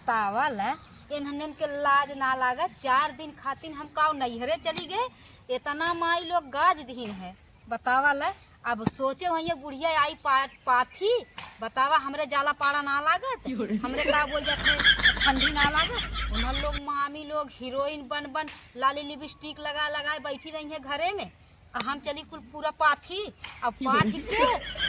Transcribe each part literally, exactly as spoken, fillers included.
बतावा ले, इन्हन के लाज ना लागे। चार दिन खातिन हम काउ नैहरे चली गए, इतना माई लोग गाज दीन है। बतावा ले, अब सोचे हुई बुढ़िया आई पा-, पाथी, बतावा हमरे जाला पाड़ा ना लागत, हमरे का बोल जात है, ठंडी ना लागत। उन्हन लोग मामी लोग हीरोइन बन बन लाली लिपस्टिक लगा लगाए बैठी रही है घरे में। आ हम चली कुल पूरा पाथी, अब पाथी के,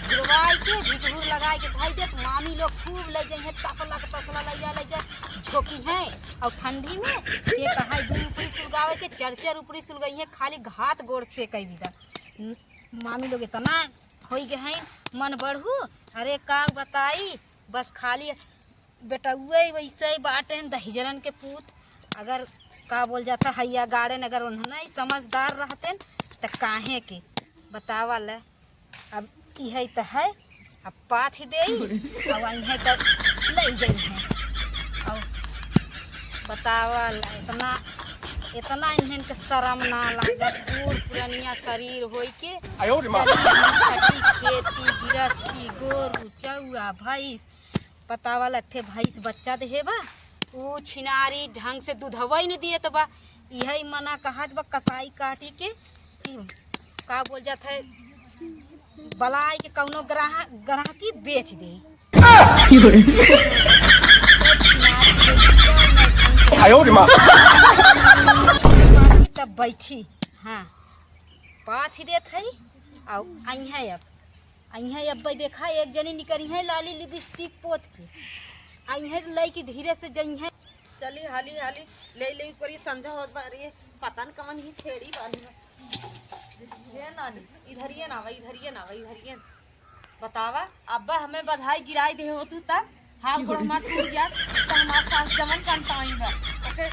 गिरवाई के, भिटहुर लगाए के धई देब। मामी लोग खूब ले जइहें, तसला के तसला ले जा, ले जा, झोंकी हैं। और ठंडी में ये कहा दू उपरी सुलगावे के, चर चर उपरी सुलगई है, खाली हाथ गोड़ से कई बिदा। मामी लोग इतना होई गए हैं मन बढ़ू, अरे का बताई, बस खाली बेटउए वैसे ही बाटे हैं, दहिजरन के पूत। अगर का बोल जाता हैया गाड़न, अगर उन्होंने ही समझदार रहते त काहे के बतावा ले। अब इहे त है, अब पाथ ही देई, अब इहे त ले जाई है। अब बतावा ले, इतना, इतना इन्हन के शरम ना लागत, बूढ़ पुरनिया शरीर होई के आयो रे माँ। चली हम खटी खेती गृहस्थी, गोरू, चौआ, भैंस, बतावा लट्ठे भैंस बच्चा देहे बा, ऊ छिनारी ढंग से दूधवा ही न दियत बा। इहे मना कहत बा कसाई काटी के कि का बोल जात है, बलाई के कौनो ग्राह-, ग्राहकी बेच दे। आयो रे माँ। तब बैठी, हाँ, पाथ ही देत है, आउ आई है अब। अइहें अब्बे देखा, एक जनी निकरी है लाली लिपस्टिक पोत के। अइहें लइके धीरे से जइहें। चली हाली हाली ले ले करी, संझा होत बा रे। पता न कवन ही छेड़ी बानी है। हे नानी, इधरिए ना आवा, इधरिए ना आवा, इधरिए ना। बतावा, अब्बा हमें बधाई गिराई दे हो तू तब। हाथ गोड़ हमार टूट जात, त हमार सास जवन कंटाई बा। ओके,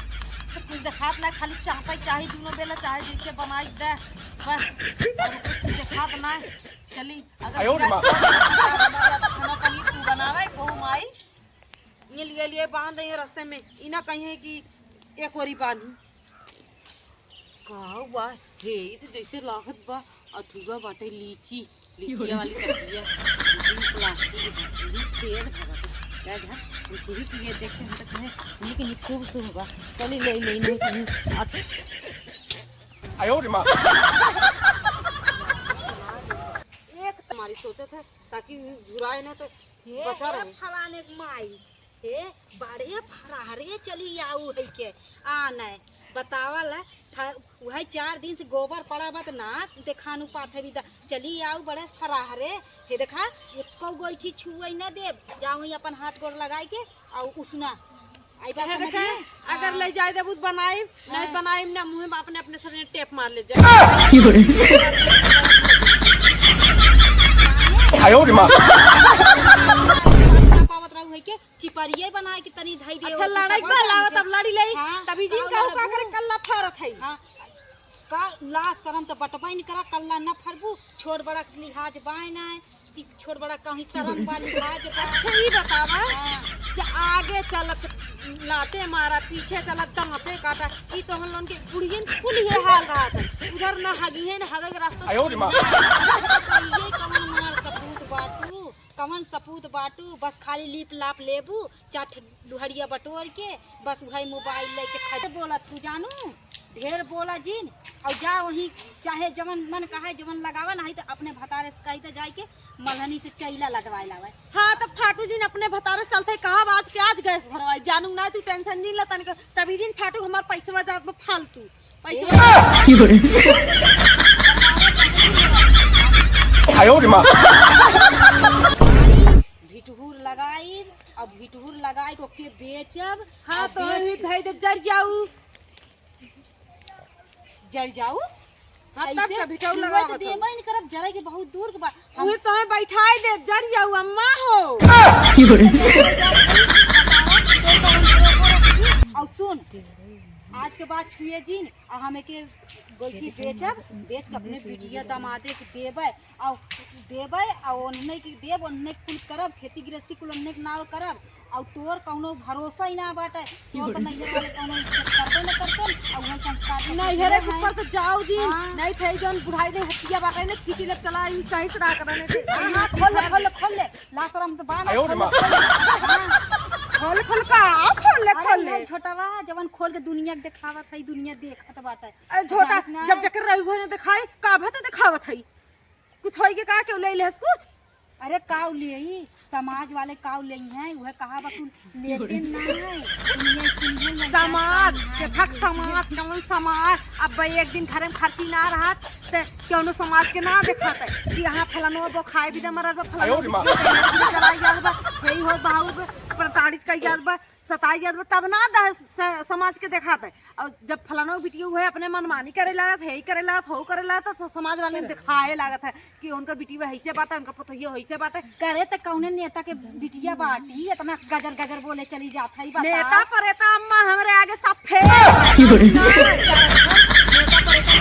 तो कुछ देखात ना, खाली चाहता ही चाही, दूनो बेला चाहे जैसे बनाई दे, बस। और कुछ देखात ना। चली, अगर आयो रे माँ। खाना पानी तू बनावे, कहू माई, ये लिए लिए बांध दे रस्ते में, ई ना कहिए कि एक ओरी बांधी। का बा, हे, ई तो जैसे लागत बा, अथुआ बाटे लीची, लीचिया वाली कटिया, ई प्लास्टिक बा, ई छेद भरत। क्या जा, हम चूही के लिए देखते हम तो कहे, ये कि शुभ शुभ बा, चली ले, ले, ले, ले, आटे। आयो रे माँ। एक तुम्हारी सोचत है, ताकि झुराए ना तो हे, बचा हे रहे। फलाने के माई, हे, बड़े फरारे चली आऊ है के, आ नहीं, बतावा ला, था, वही चार दिन से गोबर पड़ा बा, त ना देखानु पात है बिदा, चली आऊ बड़े फरारे, हे देखा, एको गोइठी छुए न देब, जाओ ही अपन हाथ गोड़ लगाए के, आऊ उसना, आई बात कहे समझ देखे, में? अगर हाँ। ले जाए देबू त बनाई, नहीं हाँ। बनाई ना, मुँह में अपने, अपने सर टेप मार ले जाए। आयो रे माँ। पावत रहू है के चिपरिये बनाए के तनी धई दे, अच्छा, ओके, लड़ाई तब बा, लावा जान तब लड़ी लई, हाँ, तभी जिन तब कहू का लड़बू। करे कल्ला फारत है। हाँ। का लाज शरम त बटबैन करा, कल्ला न फरबू, छोट बड़ा के लिहाज बाय नाय, ती छोट बड़ा कहीं शरम बा, लिहाज बा। अच्छा, ई बतावा, हाँ। जे आगे चलत लाते मारा, पीछे चलत दांते काटा, ई तो हम लोगन के बुढ़ियन कुल ये हाल रहत है। उधर न हगिहे, न हगे के रास्ता आयो रे माँ। ये कवन मार सपूत बाटू, कवन सपूत बाटू, बस खाली लीप लाप लेबू, चार ठे लुहरिया बटोर के बस उहै मोबाइल लेके खड़े बोलत हूँ जानू, ढेर बोला जिन। और जा वहीं चाहे जवन मन कहे जवन लगावा, नहीं तो अपने भतारे से कही तो जाए के मलहनी से चैला लदवाए लावे। हाँ, तो फाटू जिन अपने भतारे से चलते कहा आज के आज गैस भरवाई जानू, ना तू टेंशन जिन ला तनिक, तभी जिन फाटू हमार पैसवा जात बा फालतू। पैसवा आयो रे माँ। भिटहुर लगाई, अब भिटहुर लगाई के ओके बेचब, हाँ, अब तो बेच हम के धई देब, जर जाऊ। जर जाऊ? हाँ, तब ऐसे का भिटहुर छुअत लगावत हो। देबे न करब, जरे के बहुत दूर के बा। हम उहे तो हम बैठाई देब, जर जाऊ अम्मा हो। और सुन, आज के बाद छुए जिन, आ हम एके गोइठी बेचब, बेच के अपने बिटिया दमादे के देबे, और देबे, और ओन्हने के देब, ओन्हने के कुल करब, खेती गृहस्थी कुल ओन्हने के नाव करब, और तोर कौनो भरोसा ही ना बाटे, तोर तो नैहर वाले कौनो इज्जत करबे न करते, और वह संस्कार तो नैहरे के हैं। ऊपर तो जाओ जी, हाँ। नहीं थे जौन बुढ़ाई दे हतिया बाटे ने, खींची ले चला, ई सही से रहा करने दे। हाँ, हाँ, खोल ले, खोल ले, खोल ले। ला शरम तो बा ना, आयो रे माँ। हाँ। खोल, खोल का, खोल। ले, अरे खोल ले। ये छोटवा, जवन खोल के दुनिया के देखावत है, दुनिया देखत बाटे। अरे छोटा, जानित ना जब है। जकर रही हुए ने देखाई, का भा तो देखावत है? कुछ होई के का, केहू ले लेहस कुछ? अरे काउ लेई, समाज वाले काउ लेई हैं, उहे कहा बा कि लेते ना है, उन्हें सुनिए ना समाज, चाहते हैं, के थक लेते समाज, हैं। कौन समाज? अब भाई एक दिन घरे में खर्ची ना रहत, ते कौनो समाज के ना देखात है कि यहाँ फलानो बो खाए भी दे मरत बा, फलानो आयो रे माँ। भी दे मरत बा, चला जात बा, यही होत बा, प्रताड़ित कई जात बा, सताई जात बा, तब ना द-, स-, समाज के देखात है। और जब फलानो बिटियो हुए अपने मनमानी करे लागत है, ही करे लागत, हो करे लागत, तो समाज वाले दिखाए लागत है कि उनकर बिटिया ऐसे बाटे, उनकर पतोहिया ऐसे बाटे। करे त कौने नेता के बिटिया बाटी, इतना गजर गजर बोले चली जात है, ई बताओ। नेता परेता अम्मा हमरे आगे सब फेल। नेता परेता ना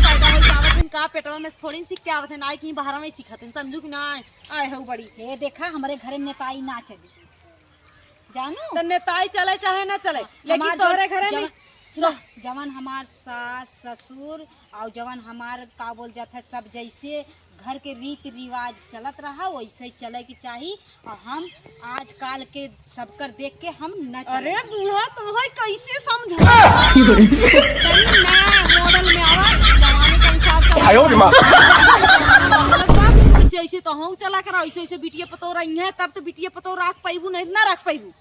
पैदा हो जावत हैं, का पेटवा में थोड़ी सीख के आवत है, ना कि बहरा में सीखत हैं, समझू कि ना? आए हो बड़ी। ये देखा, हमरे घरे नेताई ना चली। जानू? त नेताई चले चाहे ना चले, हाँ, लेकिन हमार तोहरे जब-, घरे में जवन, सुनो, जवन हमार सास, ससुर और जवन हमार का बोल जात है, सब जैसे घर के रीति रिवाज चलत रहा, वैसे ही चले के चाही। और हम आजकल के सबकर देख के हम न चले। अरे बूढ़ा, तोहे कैसे समझा? तनी नया मॉडल में आवा, जमाने के अनुसार चला। आयो रे माँ। ऐसे, ऐसे तो हम चला करा, ऐसे, ऐसे बिटिया पतोह रही हैं, तब तो बिटिया पतोह राख पाइबू, नहीं ना राख पाइबू।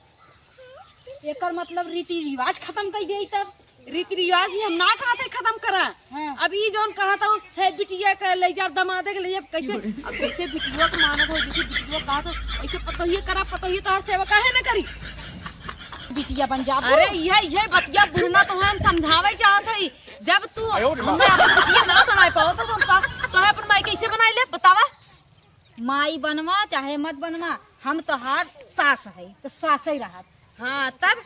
एकर मतलब रीति रिवाज खत्म कर देई तब? रीति रिवाज ही हम ना कहते खत्म करा। हाँ। अब ई जौन कहत हो, है बिटिया के ले जा, दमादे के ले जा, कैसे? अब जैसे बिटिया के मानत हो, जैसे बिटिया कहत हो, वैसे पतोहिए करा, पतोहिए तोहर सेवा काहे न करी? बिटिया बन जाबू। अरे, यह, यह बतिया बुढ़ना तो हम समझावे चाहत हई। जब तू आयो रे माँ। हमें अपन बिटिया ना बनाए पाओ, तो हम का, तोहे अपन माई कैसे बनाई ले, बतावा? माई बनवा चाहे मत बनवा, हम तोहार सास है, तो सास ही रहत। हाँ, तब,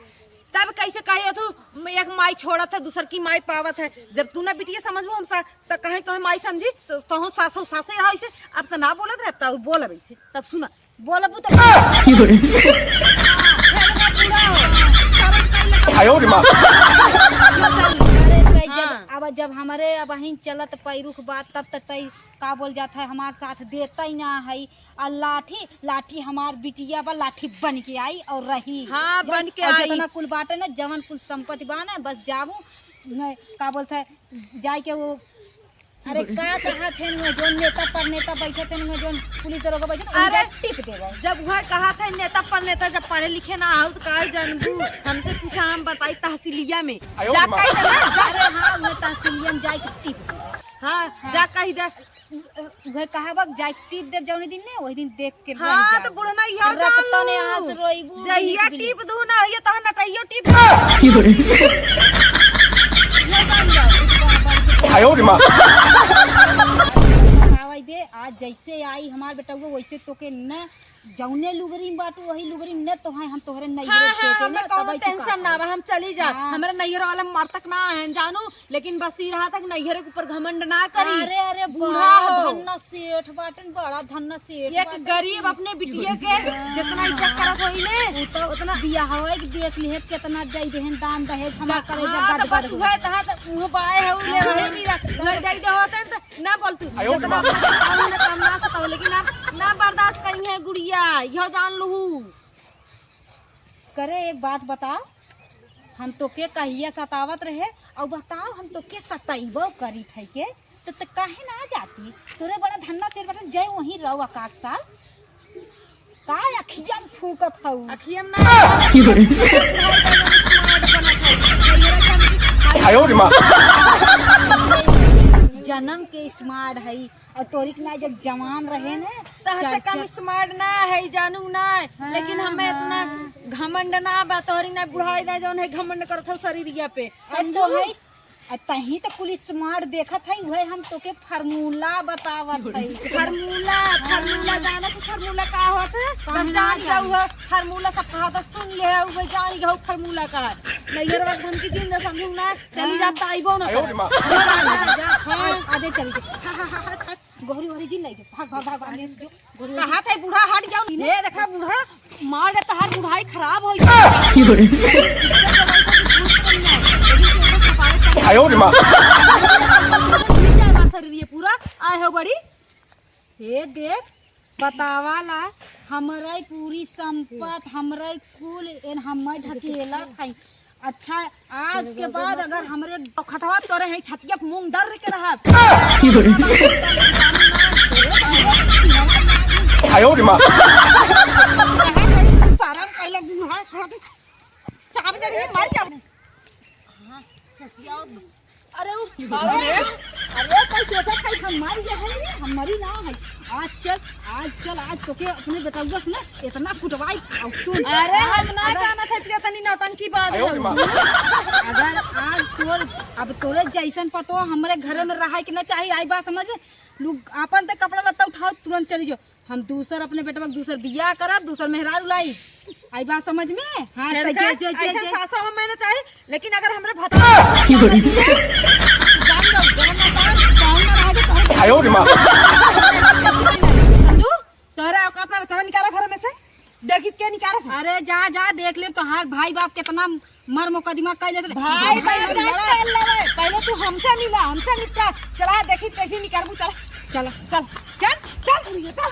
तब कैसे कहे तू, एक माई छोड़त है, दूसर की माई पावत है। जब तू ना बिटिया समझबू हम सा-, त कहे तोहे माई समझी, तो तोहो सासो सासे रहो इसे। अब तो ना बोलत रहे, अब तो बोल अब इसे, तब सुना। बोलबू तो आयो रे माँ। अरे, तै जब, हाँ। अब जब हमरे अब हिन चलत पैरुख बात, तब त तै का बोल जात है, हमार साथ देता ही ना है। आ लाठी, लाठी हमार बिटिया बा, लाठी बन के आई और रही। हाँ, जब, बन के और आई। जितना कुल बाटे ना, जवन कुल संपत्ति बा ना, बस जाबू, न, का बोलत है, जाए के वो, अरे का कहत है, वो जो नेता पर नेता बैठे थे, वो जो पुलिस दरोगा बैठे थे, उनका अरे, टिप देबे। जब वह कहत है नेता पर नेता, जब पढ़े लिखे ना हो तो का जानबू, हमसे पूछा, हम बताई तहसीलिया में। आयो जा रे माँ। कही ना, जा। अरे हाँ, वो तहसीलिया में जाए के टिप देबे। हाँ, हाँ। जा कही दे। उहे कहावत, जाए टीप देब जौने दिन ने, वही दिन देख के हाँ, रह तो जाबू। बुढ़ना इहो रक्त जान तने लू। आस रोइबू, जहिया नीक बिली। टीप दू ना होइए, तहन नटइयो टीप दू। की हो रे? इहो जान जाओ। आयो रे माँ। बतावाई दे, आज जैसे आई हमार बेटउआ, वैसे तोके न जौने लुगरी में बाटू, वही लुगरी में न तो है, हम तोहरे नैहरे हाँ, हाँ, पेटे हमें न, कौनो तब आई तू tension का ना बा, हम चली जा। हाँ। हमरा नैहर वाला मर तक ना है, जानू। लेकिन बस ई रहा था कि नैहरे के ऊपर घमंड ना करी। अरे, अरे, बूढ़ा बड़ा हो। धन्ना सेठ बाटन, बड़ा धन्ना सेठ एक बाटन। गरीब अपने बिटिया के जितना इज्जत करत होई ने, उ तो उतना बियाहवा के देख लिहे, कितना दे देहन दान दहेज, हमार हाँ, करेजा तो गदगद बस हो उहे, गया। तहाँ तो उहे बाए है, उहे हाँ। वही भी रख, उहे दे दे होते हैं तो ना बोल तू। आयो रे जितना माँ। अपना सताओ ना, कम ना सताओ, लेकिन ना, ना बर्दाश्त करी है गुड़िया, यह जान लू। करे, एक बात बताओ, हम तोके कहिया सतावत रहे, और बताओ, हम तोके सताइबो करी थे के, तो, तो काहे ना जाती? तोरे बड़ा धन्ना सेठ बाटन, जय वहीं रहो अकाक साल। का अखिया में फूकत हऊ? अखिया में ना। की हो रे? आयो रे माँ। जन्म के smart हई, और तोरी के ना जब जवान रहे ने, तहसे चाचा कम smart ना है, जानू ना, हाँ, लेकिन हमें इतना हाँ। घमंड ना बा, तोहरी ना बुढ़ाई ना जौन है घमंड करत हो शरीरिया पे, अरे समझू? तो है, आ तही तो कुल smart देखत है, उहे हम तोके formula बतावत है। Formula, formula हाँ। जाने से formula का होत है? का बस ना जान जाने। गया उहे formula सब कहा था, सुन ले है, उहे जान गया formula का है। नैहर वाला धमकी दिन ना समझू ना, चली हाँ। जाता आइबो ना आयो रे माँ। जा, जा, जा, हाँ। आ, आजे चल के। हाँ, हाँ, हाँ, हाँ। गोहरी, गोहरी जिन नहीं, भाग, भाग, भाग, भाग, जो, गोहरी, गोहरी। कहा था बूढ़ा, हट जाओ। ये देखा बूढ़ा, मार दे, तोहार बुढ़ाई खराब हो गई। की हो रे? आयो रे माँ। शरीर ये पूरा आए हो बड़ी। हे देख, बतावा ला, हमरे पूरी संपत, हमरे कुल, एन हम्मे ढकेलत हई। अच्छा, आज के बाद अगर हमरे खटवा तोरे है छतिया पे मुंह डर के रहब। आयो रे माँ। सारा पहले मुंह हाथ खड़ा के चाप दे, मार के। हाँ, ससिया। अरे उठ, अरे, अरे, कोई सोचा था कि हम मर गए हैं, हम मरी ना है। आज चल, आज चल, आज तोके अपने बेटउआ से ना इतना कुटवाई, अब सुन। अरे, हम ना जानत है कि इतनी नौटंकी बाज है। अगर आज तोर, अब तोरे जैसन पतो हमरे घर में रहे के ना चाही, आई बात समझ में? लोग आपन ते कपड़ा लत्ता उठाओ, तुरंत चली जाओ। हम दूसर अपने बेटवा के दूसर बियाह करब, दूसर मेहरारू लाई। आई बात समझ में? हाँ, फिर तो का? जे, जे, जे, ऐसे जे। सासा हम मैंने चाहे, लेकिन अगर हमरे भता जान लो, गरम ना पान, पाहुन ना रहा जे कहूँ। आयो रे माँ। समझू? तोहरा औकात ना, चला निकाला घर में से। देखी के निकाला था। अरे जा, जा, देख ले तोहार भाई बाप कितना मर मुकदमा कर लेते। भाई बहन का तेल लेवे। पहले तू हमसे मिला, हमसे निपटा। चला देखी कैसे निकालबू, चला। चला, चल, चल, चल, चल।